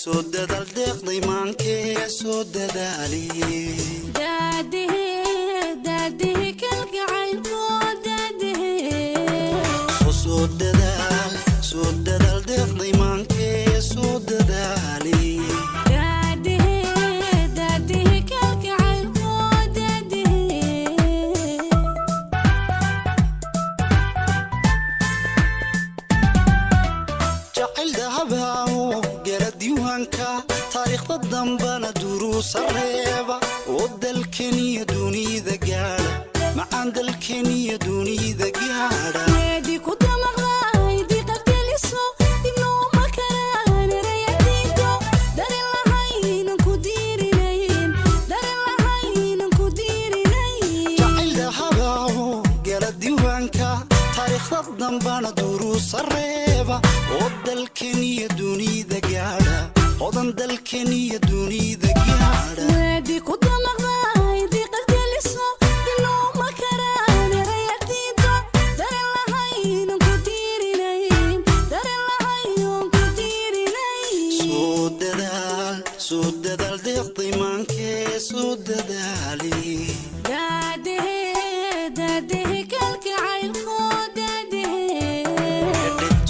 Soo dadaal, deeqday maankee, soo dadaali. Daadihe, daadihe kalgacaylko, daadihe. Soo dadaal, soo dadaal, deeqday maankee, soo dadaali. Daadihe, daadihe kalgacaylko, daadihe. Jacayl dahabaawo gala diiwaanka, taariikhda dambana duruusa reeba oo dalkeniyo dunida gaadha, macaan, dalkeniyo dunida gaadha. Weedi ku damaqday diiqad geliso, dibnooma karaan erayadiido, darin lahaynan ku diirinayn, darin lahaynan ku diirinayn. Jacayl dahabaawo gala diiwaanka, taariikhda dambana duruusa reeba oo dalkeniyo dunida gaadha, hodan, dalkeniyo dunida gaadha. Weedi ku damaqday diiqad geliso, dibnooma karaan erayadiido, darin lahaynan ku diirinayn, darin lahaynan ku diirinayn. Soo dadaal, soo dadaal, deeqday maankee, soo dadaali. Daadihe, daadihe kalgacaylko, daadihe.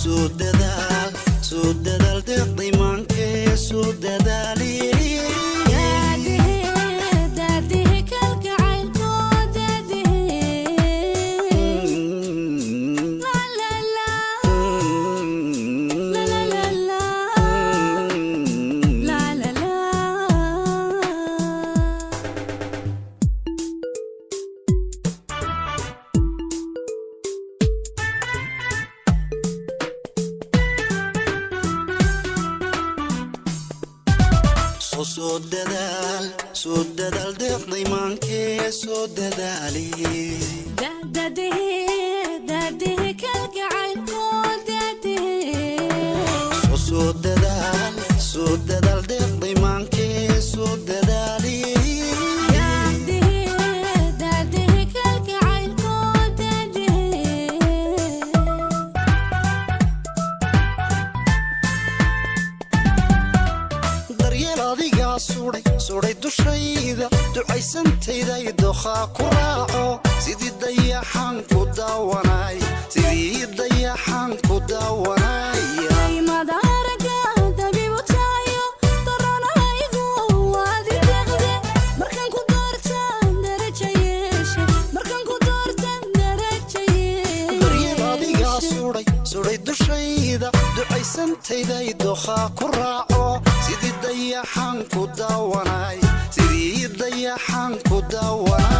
Soo dadaal, soo dadaal, deeqday maankee, soo dadaali. Daadihe, daadihe kalgacaylko, daadihe. La la la, la la la la, la la la. Soo dadaal, soo dadaal, deeqday maankee, soo dadaali. Daadihe, daadihe kalgacaylko, daadihe. Soo dadaal, soo dadaal, deeqday maankee, soo dadaali. Daadihe, daadihe kalgacaylko, daadihe. Daryeel adigaa sudhay, sudhay dushayda, ducaysantayday dookhaa ku raaco, sidii dayaxaan ku daawanay, sidii dayaxaan ku daawanaya. Madaaraga dabiibu tahayo, daranaygu waadi deeqde, markaan ku doortaan daraja yeeshe, markaan ku doortaan daraja Daryeel adigaa yeeshe. sudhay, sudhay dushayda, ducaysantayday dookhaa ku raaco, sidii dayaxaan ku daawanay, sidii dayaxaan ku daawanaya.